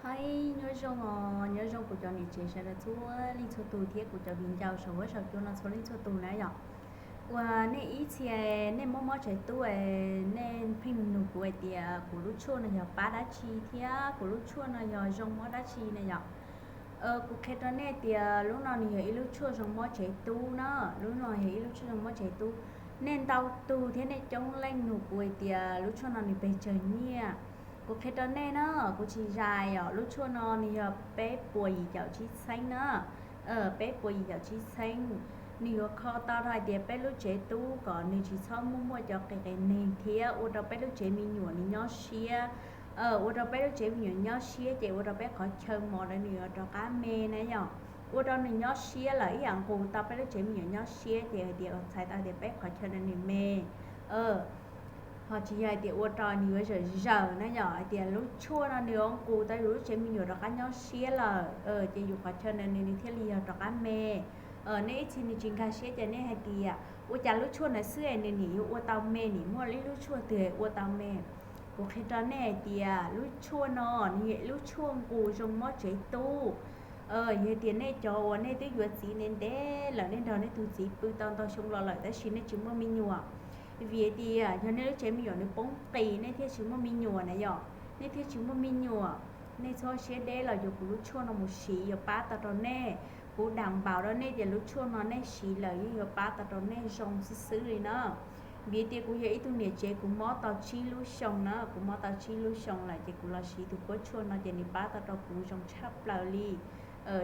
Hais nyob zoo os, nyob zoo kuv cov niam tsev sawv daws txhua leej txhua tus thiab kuv cov viv ncaus saum huab saum cua no txhua leej txhua tus na yom. Uas nej ib txhia nej mob mob tsev tub, nej pheej nug kuv hais tias kuv lub tshuaj no yog pab dab tsi thiab kuv lub tshuaj no yog zoo mob dab tsi na yom. Kuv qhia rau nej tias lub no nws yog ib lub tshuaj zoo mob tsev tub na, lub no yog ib lub tshuaj zoo mob tsev tub. Nej ntau tus thiab nej coob leej nug kuv hais tias lub tshuaj no nws pes tsawg nyiaj. Kuv qhia rau nej na, kuv tsis zais os, lub tshuaj no nws yog peb puas yim caum tsib txheeb na, peb puas yim caum tsib txheeb. Nws yuav kho tau hais tias peb lub tsev tub kom nws tsis txhob muaj muaj cov qis qis neeg thiab ua rau peb lub tsev me nyuam nws nyob siab. Ua rau peb lub tsev me nyuam nyob siab ces ua rau peb qhov chaw mos ntawd nws yuav rov qab me na yom. Ua rau nws nyob siab lawm ib yam nqus tau peb lub tsev me nyuam nyob siab ces hais tias txhais tau tias peb qhov chaw ntawd nws me. Ho tsis yog hais tias ua rau nws yuav zawm zawm na yom, hais tias lub tshuaj no nws yuav nqus tau yus lub tsev me nyuam rov qab nyob siab lawm, ces yus qhov chaw ntawd nws nws thiaj li yog rov qab me. Nej ib txhia nws tsis nkag siab ces nej hais tias ua cas lub tshuaj ntawd xwb es nws nim yuav ua tau me, nim muaj ib lub tshuaj twg ua tau me. Kuv qhia rau nej hais tias lub tshuaj no nws yog lub tshuaj nqus zoo mob tsev tub. Yog tias nej cov uas nej twb yuav txiv ntev ntev lawm, nej nrog nej tus txiv pw tau ntau xyoo los lawm tab sis nej tsis muaj me nyuam, vim tias yog nej lub tsev me nyuam nws poob qis nej thiaj tsis muaj me nyuam na yom, nej thiaj tsis muaj me nyuam. Nej txhob siab deb los yuav kuv lub tshuaj no mus siv yuav pab tau rau nej. Kuv dam npaum rau nej tias lub tshuaj no nej siv lawm yeej yuav pab tau rau nej zoo xwb xwb li na. Vim tias kuv yog ib tug niam tsev kuv mob tau tsib lub xyoo na, kuv mob tau tsib lub xyoo lawm ces kuv los siv tus kuab tshuaj no ces nws pab tau rau kuv zoo tshaj plaws li.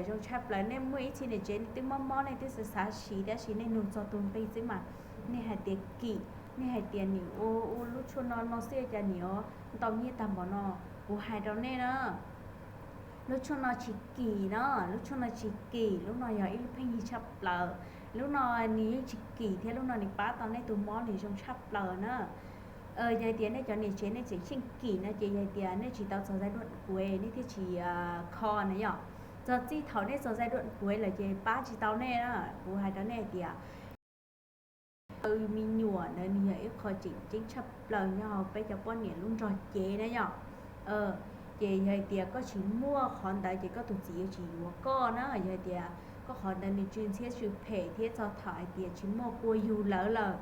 Zoo tshaj plaws. Nej muaj ib txhia niam tsev twb mob mob nej twb xav xav siv tab sis nej nug txog tus nqi xwb mas nej hais tias kim, nej hais tias nim ua ua lub tshuaj no no xwb cas nim ntau nyiaj tag npaum no. Kuv hais rau nej na, lub tshuaj no tsis kim no, lub tshuaj no tsis kim, lub no yog ib lub pheej yig tshaj plaws. Lub no nws yeej tsis kim thiab lub no nws pab tau nej tus mob nws zoo tshaj plaws na. Yog hais tias nej cov niam tsev nej tseem tsheej kim no ces yog hais tias nej tsis tau txog zais duam kuev nej thiaj tsis kho na yom. Txog txij thaum nej txog zais duam kuev lawm ces pab tsis tau nej na. Kuv hais rau nej hais tias me nyuam ntawd nws yog ib qho tseem ceeb tshaj plaws nyob hauv peb cov poj niam lub nrog cev na yom. Ces yog hais tias koj tsis muaj qhov ntawd ces koj tus txiv yuav tsis yuav koj na. Yog hais tias koj qhov ntawd nws tsw ntxhiab tsw phem thiab txog thaum hais tias tsis muaj kua yug lawv lawm,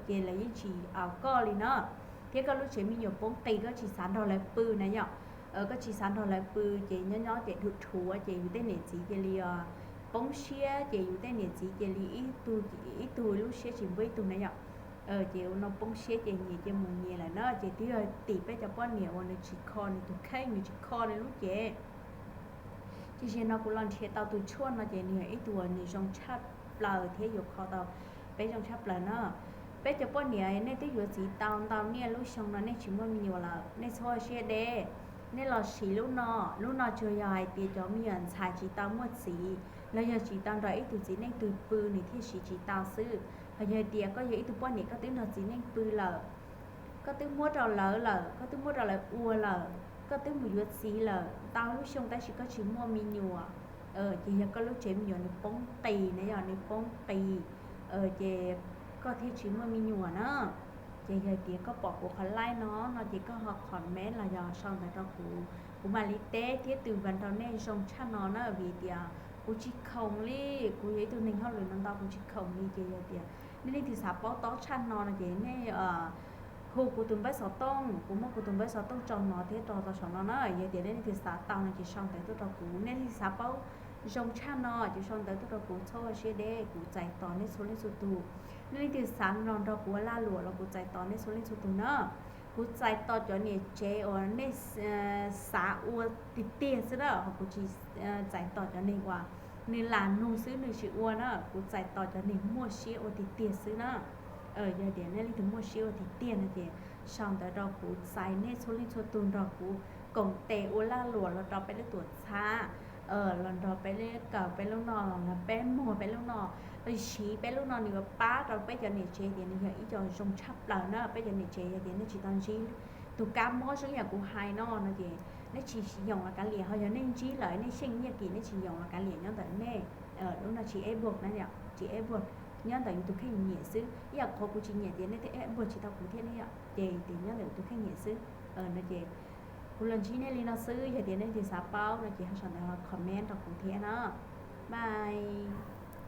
ces lawv yeej tsis aus koj li na. Thiab koj lub tsev me nyuam poob qis koj tsis xav nrog lawv pw na yom. Koj tsis xav nrog lawv pw ces nyob nyob ces dhuv dhuav ces yus tej niam txiv cia li poob siab ces yus tej niam txiv cia li ib tug ib tug lub siab tsis npuab ib tug na yom. Ces ua no poob siab ces nyias cia mus nyias lawm na ces twb yog tim peb cov poj niam uas nws tsis kho nws tus kheej, nws tsis kho nws lub cev. Ces zaum no kuv los nrhiav tau tus tshuaj no ces nws yog ib tug uas nws zoo tshaj plaws thiab yuav kho tau peb zoo tshaj plaws na. Peb cov poj niam nej twb yuav txiv tau ntau niaj lub xyoo no nej tsis muaj me nyuam lawm nej txhob siab deb. Nej los siv lub no, lub no tsuas yog hais tias cov me nyuam ntxhais tsis tau muaj txiv los yog tsis tau nrog ib tug txiv neej twg pw nws thiaj siv tsis tau xwb. Ho yog hais tias koj yog ib tug poj niam koj twb nrog txiv neej pw lawm, koj twb muab rau lawv lawm, koj twb muab rau lawv ua lawm, koj twb mus yuav txiv lawm ntau lub xyoo tab sis koj tsis muaj me nyuam, ces yog koj lub tsev me nyuam nws poob qis na yom, nws poob qis, ces koj thiaj tsis muaj me nyuam na. Ces yog tias koj pom kuv qhov live no no ces koj ho comment los yog sau ntawv rau kuv, kuv mam li teb thiab twb vas rau nej zoo tshaj no na. Vim tias kuv tsis khoom li, kuv yog ib tug neeg hauj lwm no ntau kuv tsis khoom li ces yog tias nej leej twg xav paub tob tshaj no no ces nej hu kuv tus npawb xov tooj, kuv muab kuv tus npawb xov tooj tso no thiab rau tau saum no na. Yog tias nej leej twg xav tau no ces sau ntawv tuaj rau kuv, nej leej twg xav paub zoo tshaj no ces sau ntawv tuaj rau kuv, txhob ua siab deb, kuv txais tos nej txhua leej txhua tus. Nej leej twg xav nrog nrog kuv ua lag luam los kuv txais tos nej txhua leej txhua tus na. Kuv txais tos cov niam tsev uas nej xav ua tiag tiag xwb na, ho kuv tsis txais tos cov neeg uas nws lam nug xwb nws tsis ua na, kuv txais tos cov neeg muaj siab ua tiag tiag xwb na. Yog tias nej leej twg muaj siab ua tiag tiag no ces sau ntawv rau kuv, txais nej txhua leej txhua tus nrog kuv koom tes ua lag luam los rau peb lub tuam txhab, los nrog peb lub kawm peb lub no, los peb muag peb lub no, siv peb lub no nws yuav pab rau peb cov niam tsev tias nws yog ib co zoo tshaj plaws na. Peb cov niam tsev yog tias nej tsis tau ntsib tus kab mob zoo yam kuv hais no no ces nej tsis yoom los kav liam, ho yog nej ntsib lawm nej xyeej nyiaj kim nej tsis yoom los kav liam nyob ntawm nej. Lub no tsis eb buag na, tsis eb buag, nyob ntawm yus tus kheej nyiam xwb. Ib yam qhov kuv tsis nyiam ces nej thiaj eb buag tsis tau kuv thiab ne yom, ces tias nyob ntawm yus tus kheej nyiam xwb. No ces Kuv los ntsib nej li no xwb, yog tias nej leej twg xav paub no ces ho sau ntawv comment rau kuv thiab no. Bye.